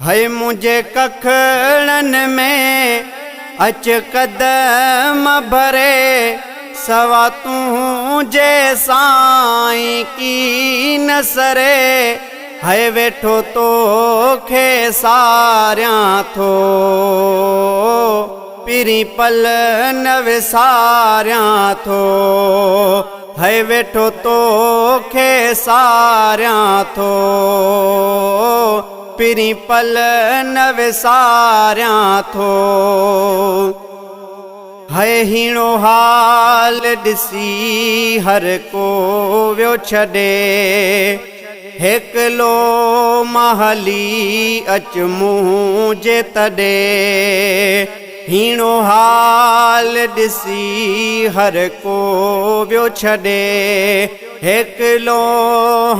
هي منهنجي ڪکڙن ۾ اچ قدم ڀري سوا تنهنجي سائين ڪين سري هي ويٺو توکي ساريان ٿو پرين پل نه وساريان ٿو هي ويٺو توکي ساريان ٿو پرين پل نه وساريان ٿو. هي هيڻو حال ڏسي هر ڪو ويو ڇڏي. هيڪلو مان هلي اچ مون جي تڏي. هيڻو حال ڏسي هر ڪو ويو ڇڏي. هيڪلو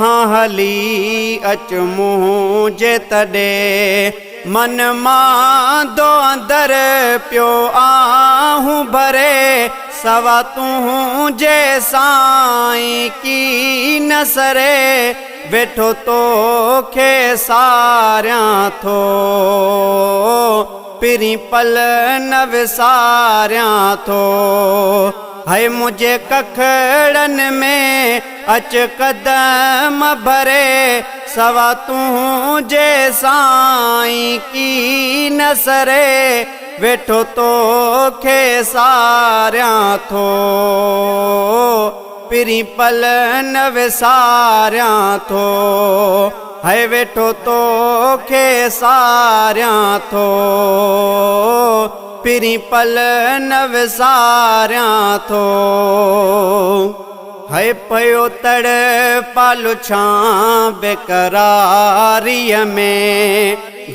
هان هلي اچ منهنجي تڏي. من ماندو اندر پيو آهون ڀري. سوا تنهنجي سائين ڪي نه سري. ويٺو توکي ساريان ٿو. پرين پل نه وساريان ٿو. هي منهنجي ڪکڙن ۾ اچ قدم ڀري. سوا تنهنجي سائين ڪي نه سري. ويٺو توکي ساريان ٿو. پرين پل نه وساريان ٿو. هي ويٺو توکي ساريان ٿو. پرين پل نه وساريان ٿو. هي پيو تڙ پالو ڇان بيقراريء ۾.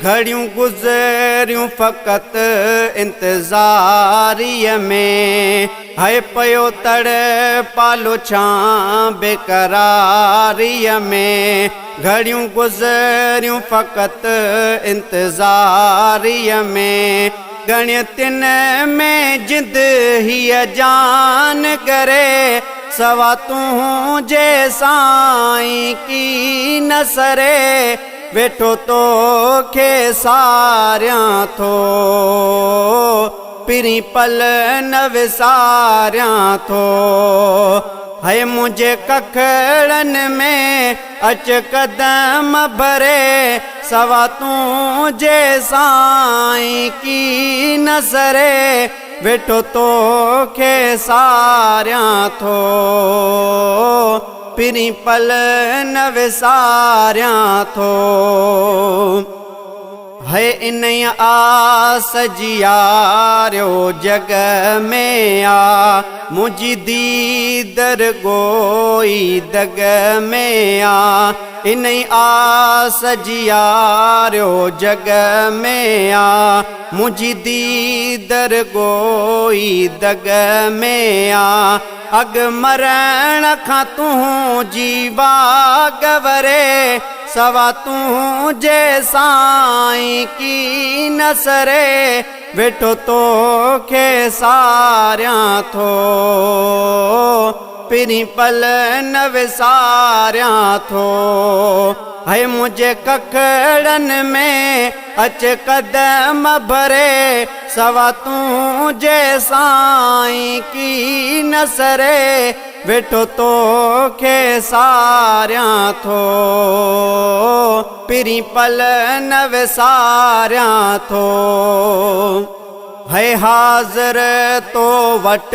گهڙيون گذريون فقط انتظاريء ۾. هي پيو تڙ پالو ڇان بيقراريء ۾. گهڙيون گذريون فقط انتظاريء ۾. ڳڻتين ۾ جند هيء جان ڳري. سوا تنهنجي سائين ڪي نه سري. ويٺو توکي ساريان ٿو. پرين پل نه وساريان ٿو. هي منهنجي ڪکڙن ۾ اچ قدم ڀري. سوا تنهنجي سائين ڪي نه سري. ويٺو توکي ساريان ٿو. پرين پل نه وساريان ٿو. هي انهيء آس جياريو جڳ ۾ آ. منهنجي ديد رڳو ئي دڳ ۾ آ. انهيء آس جياريو جڳ ۾ آ. منهنجي ديد رڳو ئي دڳ ۾ آ. اڳ مرڻ کان تنهنجي واڳ وري. سوا تنهنجي سائين ڪي نه سري. ويٺو توکي ساريان ٿو. پرين پل نه وساريان ٿو. هي منهنجي ڪکڙن ۾ اچ قدم ڀري. سوا تنهنجي سائين ڪي نه سري. ويٺو توکي ساريان ٿو. پرين پل نه وساريان ٿو. هي حاضر تو وٽ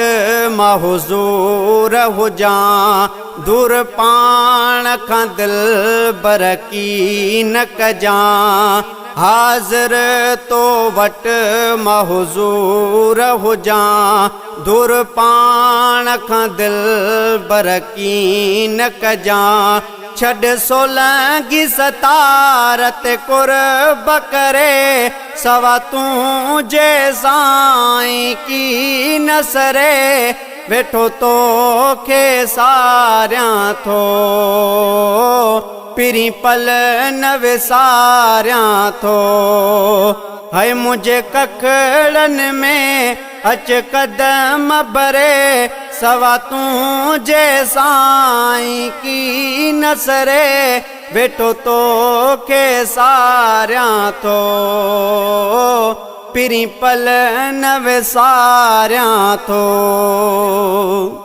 مان حضور هجان. دور پاڻ کان دلبر ڪين ڪجان. حاضر تو وٽ مان حضور هجان. دور پاڻ کان دلبر ڪين ڪجان. ڇڏ سولنگي ستار تي قرب ڪري. سوا تنهنجي سائين ڪي نه سري. ويٺو توکي ساريان ٿو. پرين پل نه وساريان ٿو. هي منهنجي ڪکڙن ۾ اچ قدم ڀري. سوا تنهنجي سائين ڪي نه سري، ويٺو توکي ساريان ٿو، پرين پل نه وساريان ٿو.